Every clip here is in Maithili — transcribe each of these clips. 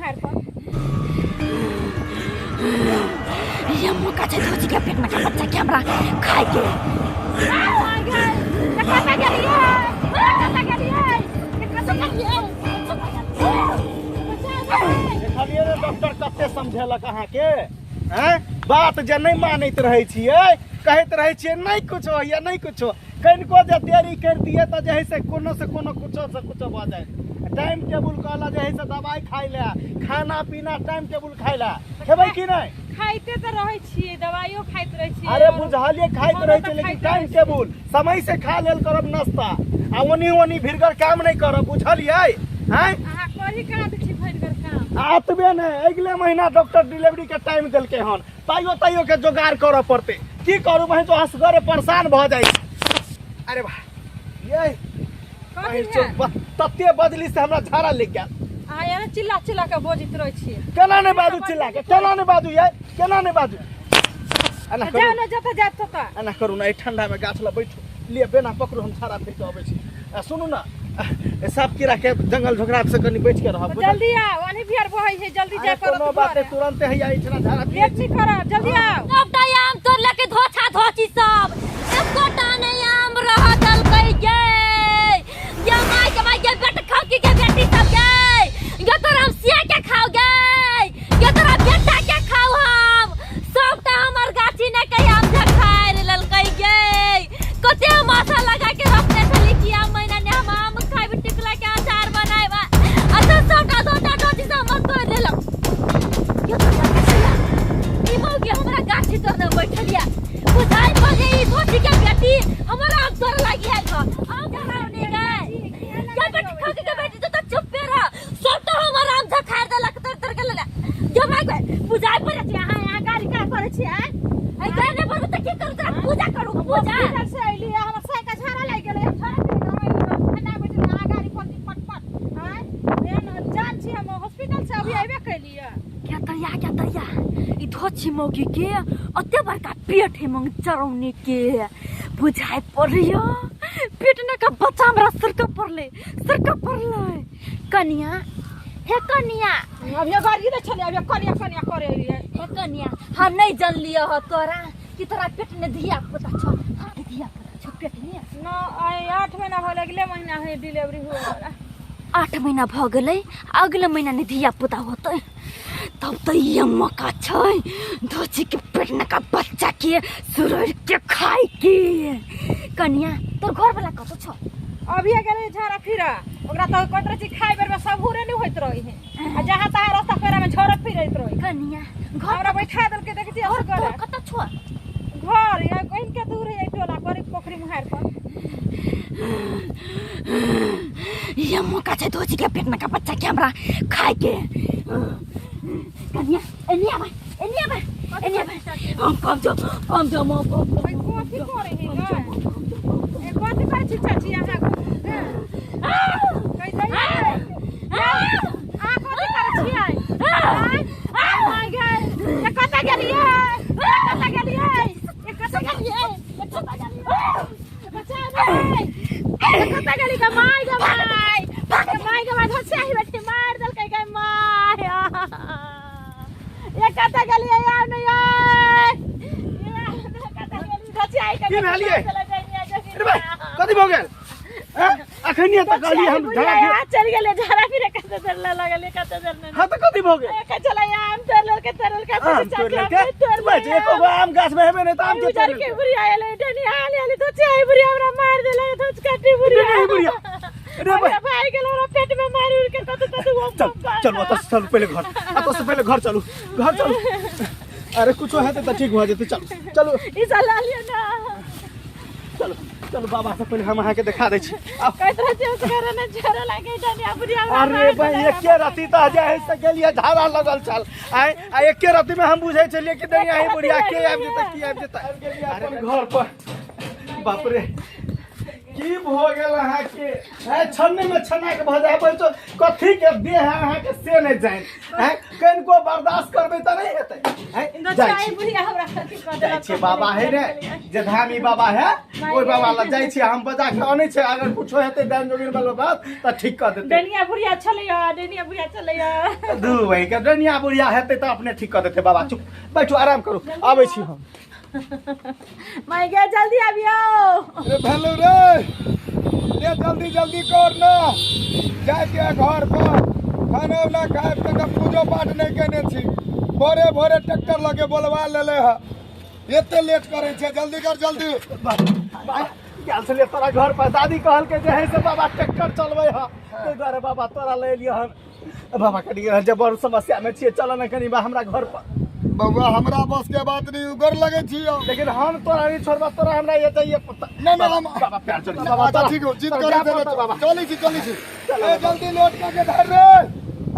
मुहार पर। ये मौका छै धोची के पेट में के बच्चा के हमरा खाए के। देखलियै ने डॉक्टर कते समझेलक अहाँके हैं? बात जे नहि मानैत रहै छियै, कहैत रहै छियै नहि कुछो होइए नहि कुछो, कनिको जे देरी करि दियै तऽ जे है से कोनो से कोनो कुछो से कुछो भऽ जाय। टाइम टेबुल कहला जे है से दवाइ खाइ लए, खाना पीना टाइम टेबुल खाइ लए। खेबै कि नहि? खाइते तऽ रहै छियै, दवाइयो खाइत रहै छियै। अरे बुझलियै खाइत खानो रहै तऽ छै, लेकिन खाइते टाइम रहै छियै। टेबुल समय से खा लेल करब नाश्ता, आ ओनी ओनी भिरगर काम नहि करब, बुझलियै? आँय, अहाँ करी कहाँ दै छी भरिगर काम? आ एतबे नहि, अगिले महीना डॉक्टर डिलीवरी के टाइम देलकै हन, पाइयो ताइयो के जोगाड़ करऽ पड़तै। की करू बहिन, तो असगरे परेशान भऽ जाइ छी। अरे भाई ये कथी बहिन भेल? चो, तते बजली से हमरा झाड़ा लागि गेल। अहाँ एना चिल्ला चिल्ला के बजैत रहै छियै। केना नहि बाजू चिल्ला के? केना नहि बाजू ये? केना नहि बाजू? एना तऽ करू। जाउ ने जतऽ जायब ततऽ। एना करू ने, एहि ठंडा में गाछ लग बैठू, लिअ बेना पकड़ू, हम झाड़ा फिर के अबै छी। आ सुनू ने, साप कीड़ा के जंगल झोकरा से कनि बचि के रहब। तऽ जल्दी आउ, आन्ही बिहार बहै छै, जल्दी अरे जाय पड़त। कोनो बात घरे। नहि, तुरन्ते हैया एहिठिना झाड़ा फिरै लेट छी। नहि करब, जल्दी आउ। सबटा आम तोड़ लके धोछा धोची सब, एकोटा नहि आम रह देलकै गे। ये माय के माय, ये बेट खौकी के बेटी सब गे, ये तोरा हम सिया के खाओ गे, ये तोरा बेटा के खाओ हम। सबटा हमर गाछी ने के आम झखारि लेलकै गे। कते माथा लगा के रोपने छली कि आम महीना ने हम आम खाइब, टिकला के अचार बनाइब, आ तो सबटा धोछा धोची सब हमर तोड़ि लेलक। ये तोरा कसिया ई मौगी हमरा गाछी तोड़ने बैठलिया, बुझाइ पड़े ई धोती के बेटी हमर आम तोड़ लागि आयल छ। आम झखारने गए या बेटी खौकी के बेटी, तो चुप्पे रह। सब तो हमर आम झखार देलक, तोड़ तोड़ के लेले। जो माय गए बुझाइ पड़े छै। अहाँ यहाँ गाड़ी का करै छी? आँय, ऐ गाड़ी नहि पड़ू तऽ की करू? तोरा पूजा करू पूजा। हॉस्पिटल से अयली, हमर साइकिल झाड़ा लागि गेलै, हम झाड़ा फिरे के हम ठंडा बैठल, अहाँ गाड़ी पर पट पट। आँय, एहन जान छी, हम हॉस्पिटल से अभी अयबे कैलियै। क्या तरिया, क्या तरिया, ई धोछी मौगी के अते बड़का पेट है मंग चरौनी के, बुझाइ पड़ैया पेट ने का बच्चा हमरा सरका पड़ले, सरका पड़ले। कनिया, हे कनिया। अभी गाड़ी दै छलियै, अभी कनिया कनिया करे अयलियै। हे कनिया, हम नहीं जानलियै ह तोरा कि तोरा पेट में धिया पुता छौ। हाँ, धिया पुता छौ पेट में? न, आइ 8 महीना भऽ गेलै, अगले महीना है डिलीवरी हुए वाला। 8 महीना भऽ गेलै, अगले महीना ने धिया पुता होतै, तब तऽ ये मौका छै धोची के पेट में का बच्चा के सुरड़ के खाय के। कनिया, तोर घर वाला कतौ छौ? अभी गेलै झाड़ा फिरा, ओकरा तऽ कहैत रहै छी खाय बेर में सबूरे नहि होइत रहै है, आ जहाँ तहाँ रास्ता पेरा में झड़त फिरैत रहै। कनिया, घर हमरा बैठा देलकै, देखै छी घर असगरे। तोर कतौ छौ? घर या कहीं के दूर है, टोला पर पोखरी मुहार पर। ये मौका छै धोची के पेट में का बच्चा के हमरा खाय के। कनिया, एनी आबे, एनी आबे, एनी आबे। हम कम जो, कम जो, हम कम जो। ओइ कथी करै है गे? ए कथी करै छी चाची अहाँ? कहि दैयै, अहाँ कथी करै छियै? आँय आँय गे, ए कतऽ गेलियै? ए कतऽ गेलियै? ए कतऽ गेलियै? ए कतऽ गेलियै? बचा रे, ए कतऽ गेली गे माय? गे माय, गे माय, गे माय, धोसिया ही बेटी मारि देलकै गे माय। ए कतऽ गेलियै? आउ ने यै, कतऽ गेली धोसिया ही के? की भेल यै? अरे भाई, कथी भऽ गेल? हैं? अखनिये तऽ कहलियै हम झाड़ा फिर चलि गेलै झाड़ा फिरे, कतऽ देर लगलै, कतऽ देर नहि। हाँ, तऽ कथी भऽ गेल? एक चला आम तोड़ लेलकै, तोड़ लेलकै। आम तोड़ि लेलकै? बस, एको गो आम गाछ में हेबे नहि तऽ आम के उजर तोड़ि के लेलकै? बुढ़िया एलै, डनिहाल एलै, तो चाहे बुढ़िया हमरा मारि देलै, धोच काटी बुढ़िया। रे बुढ़िया, रे भाई। हमरा भाई गेल, हमरा पेट में मारि उड़ के कतौ कतौ। चल चल, ओतऽ से चलू पहिले घर, ओतऽ से पहिले घर चलू, घर चलू। अरे कुछो हेतै तऽ ठीक भऽ जेतै, चलू चलू। ई सब ला लिअ ना। चलू चलू, बाबा से पहिले हम अहाँके देखा दै छी, आउ। कहैत रहै छियै उसगरे ने झरे लागे, डनिया बुढ़िया हमरा अरे मारि भाई, देलै। एके रति तऽ जे है से गेलियै, झाड़ा लगल छल आइ, आ एके रति में हम बुझै छलियै कि नहीं आही बुढ़िया के आबि जेतै, की आबि जेतै। आबि गेलियै अपन घर पर। बाप रे, की भऽ गेल अहाँके हैं छन्ने में छना के भऽ जाय तो कथी के देह है अहाँके से नहि जानि हैं कनिको बर्दाश्त करबै तऽ नहि हेतै हैं जाइ छी बुढ़िया हमरा कथी कऽ जाइ देलक छियै बाबा है ने जे धामी बाबा है ओहि बाबा लग जाइ छियै हम बजा के अनै छै अगर कुछो हेतै डाइन जोगिन वाला बात तऽ ठीक कऽ देतै डनिया बुढ़िया छलैया डनिया बुढ़िया छलैया दू भाई के डनिया बुढ़िया हेतै तऽ अपने ठीक कऽ देतै बाबा चुप बैठू आराम करू आबै छी हम माय गे जल्दी आबियो रे भेलू रे रे जल्दी जल्दी कर ना जाके घर पर खाना उना खाए तक पूजो पाठ नहीं केने छी भोरे भोरे ट्रैक्टर लगे बोलवा लेले है एते लेट करे छे जल्दी कर जल्दी गेल छलियै तोरा घर पर दादी कहलकै जे है से बाबा ट्रैक्टर चलबै हँ ताहि दुआरे बाबा तोरा लऽ एलियै हन बाबा कनि जे बड़ समस्या में छियै चल ने कनि बा हमरा घर पर बउआ हमरा बस के बात नहीं उगर लगे छी हम। लेकिन हम तोरा नहीं छोड़बा तोरा हमरा ये चाहिए पता नहीं, नहीं, हम- बाबा प्यार चल बाबा अच्छा ठीक हो जीत तोरा करे जा चले पड़तौ बाबा चलै छी चलै छी ए जल्दी लोट के धर रे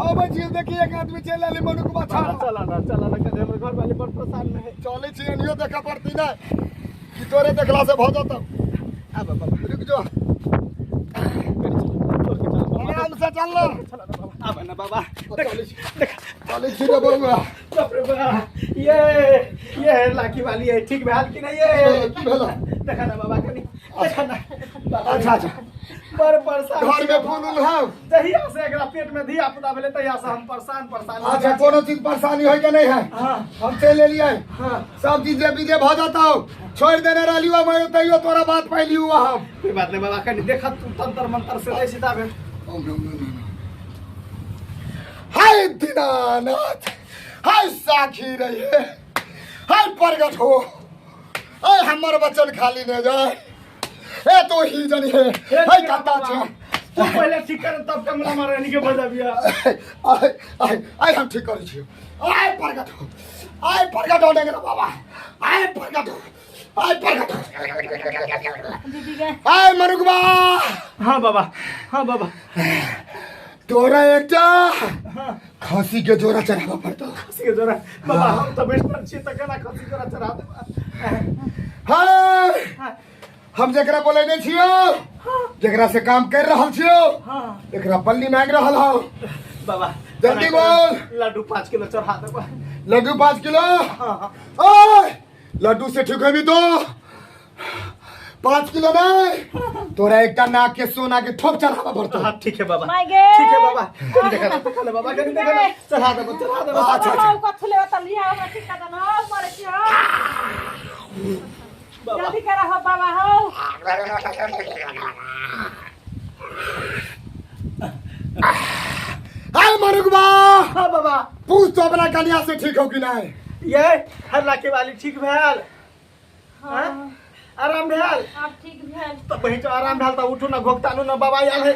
आबै छी देखी एक आदमी चलि आले मनुक बाछा बाबा चल ना चल ना कनि हमर घर वाली बड़ परेशान में है चलै छी एनियो देखऽ पड़ती ना कि तोरे देखला से भऽ जतौ आब बाबा रुक जो आराम से चल ना आब ना बाबा देख देख चलै छी रे बउआ बाप रे बाप ये ये लाठी वाली है ठीक भेल कि नहीं ये की भेल? देखा ना बाबा कनी देखा ना बाबा अच्छा अच्छा बड़ परेशान घर में फोन उन है जहिया से एकरा पेट में धिया पुता भेलै तहिया से हम परेशान परेशान अच्छा कोनो चीज परेशानी होय के नहीं है हाँ हम चलि एलियै हाँ सब चीज जे विजय भऽ जतौ छोड़ि देने रहलियो मैं तैयो तोरा बात पाइली हुआ हम कोई बात नहीं बाबा कनी देखत तू तंत्र मंत्र से नहीं सीधा भेल हाय दीनानाथ हाय साखी रहिए हाय प्रगट हो अय हमर वचन खाली ने जाय ए तो ही जनी है हाय कत्ता छे तू पहले ठीक कर तब कमला महारानी के बजाबिया आय आय आय हम ठीक करै छियो आय प्रगट हो आय प्रगट हो डेंगरा बाबा आय प्रगट हो आय प्रगट हो दीदी गे आय मरुगबा हाँ बाबा हाँ बाबा तोरा एकटा खसी के जोड़ा चढ़ाबऽ पड़तौ खसी के जोड़ा बाबा हम तऽ बैठल छी तऽ केना खसी जोड़ा चढ़ा देब हाय हम जकरा बोलेने छियो जकरा से काम कर रहल छियो हाँ एकरा पल्ली मांग रहल हौ बाबा जल्दी बोल। लड्डू 5 किलो चढ़ा देब लड्डू 5 किलो हाँ हाँ ओए लड्डू से ठीक हेबी तो 5 किलो नहीं तोरा एकटा नाक के सोना के ठोप चढ़ाबऽ पड़तौ हाँ ठीक है बाबा माय गे। ठीक है बाबा कनी देखा ना देखा ना बाबा कनी देखा ना चढ़ा देबो चढ़ा देबो अच्छा, अच्छा। हो कथु लेबा त लिया हमरा ठीक कर दना हो मरे छी हो बाबा जल्दी करा हो बाबा हो हाय मरुगबा हाँ बाबा पूछ तो अपना कन्या से ठीक हो कि नहीं ये हल्ला के वाली ठीक भेल हाँ आराम भेल आब ठीक भेल तऽ बहिन आराम भेल तऽ उठू ना घोकतानू ना बाबा आयल है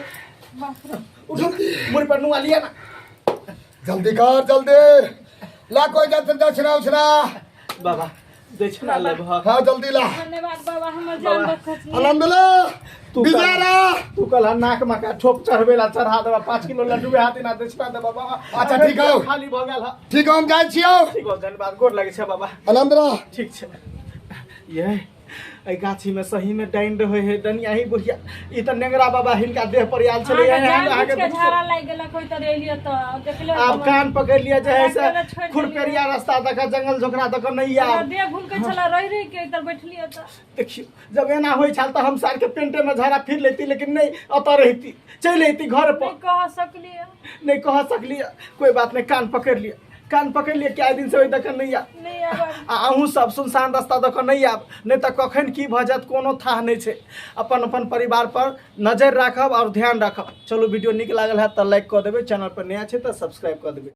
बाप रे उठू मुड़ी पर नुआ लिया ना जल्दी कर जल्दी ला कोई जल्दी दक्षिणा उछना बाबा दक्षिणा लेबह हाँ जल्दी ला धन्यवाद बाबा हमर जान बख्श अलहमदुल्ला तू बिजारा तू कल नाक मका ठोप चढ़बे ला चढ़ा देबा 5 किलो लड्डू हाथ ना दक्षिणा देबा बाबा अच्छा, ठीक हौ। खाली भऽ गेल हँ ठीक हम जाइ छियौ ठीक हो धन्यवाद गोर लगै छै बाबा आनंद रह ठीक छै ये एहि गाछीमे सहीमे डाइन रहै है डनिया ही बुढ़िया ई तऽ नेंगरा बाबा हिनका देह पर आयल छलै अहाँके झाड़ा लागि गेलक होय तऽ एलियै तऽ देखले आब कान पकड़ि लिअ जे है से छोड़ि खुरपेरिया रास्ता दऽ कऽ जंगल झोकरा दऽ कऽ नहि आयब देह भूलकै छलै रहि रहि के तऽ बैठलियै तऽ देखियौ जब एना होइ छल तऽ हम सारके पेंटेमे झाड़ा फिर लेती लेकिन नहि एतऽ रहिती चलि अयती घर पर नहि कह सकलियै नहि कह सकलियै कोइ बात नहि कान पकड़ि लिअ कान पकड़ि लिअ कए दिनसँ ओहि दऽ कऽ नहि आयब नहि आब आ अहूँ सब सुनसान रास्ता दऽ कऽ नहि आयब नहि तऽ कखन की भऽ जायत कोनो थाह नहि छै अपन अपन परिवार पर नजरि राखब आओर ध्यान राखब चलू वीडियो नीक लागल हैत तऽ लाइक कऽ देबै चैनल पर नया छै तऽ सब्सक्राइब कऽ देबै।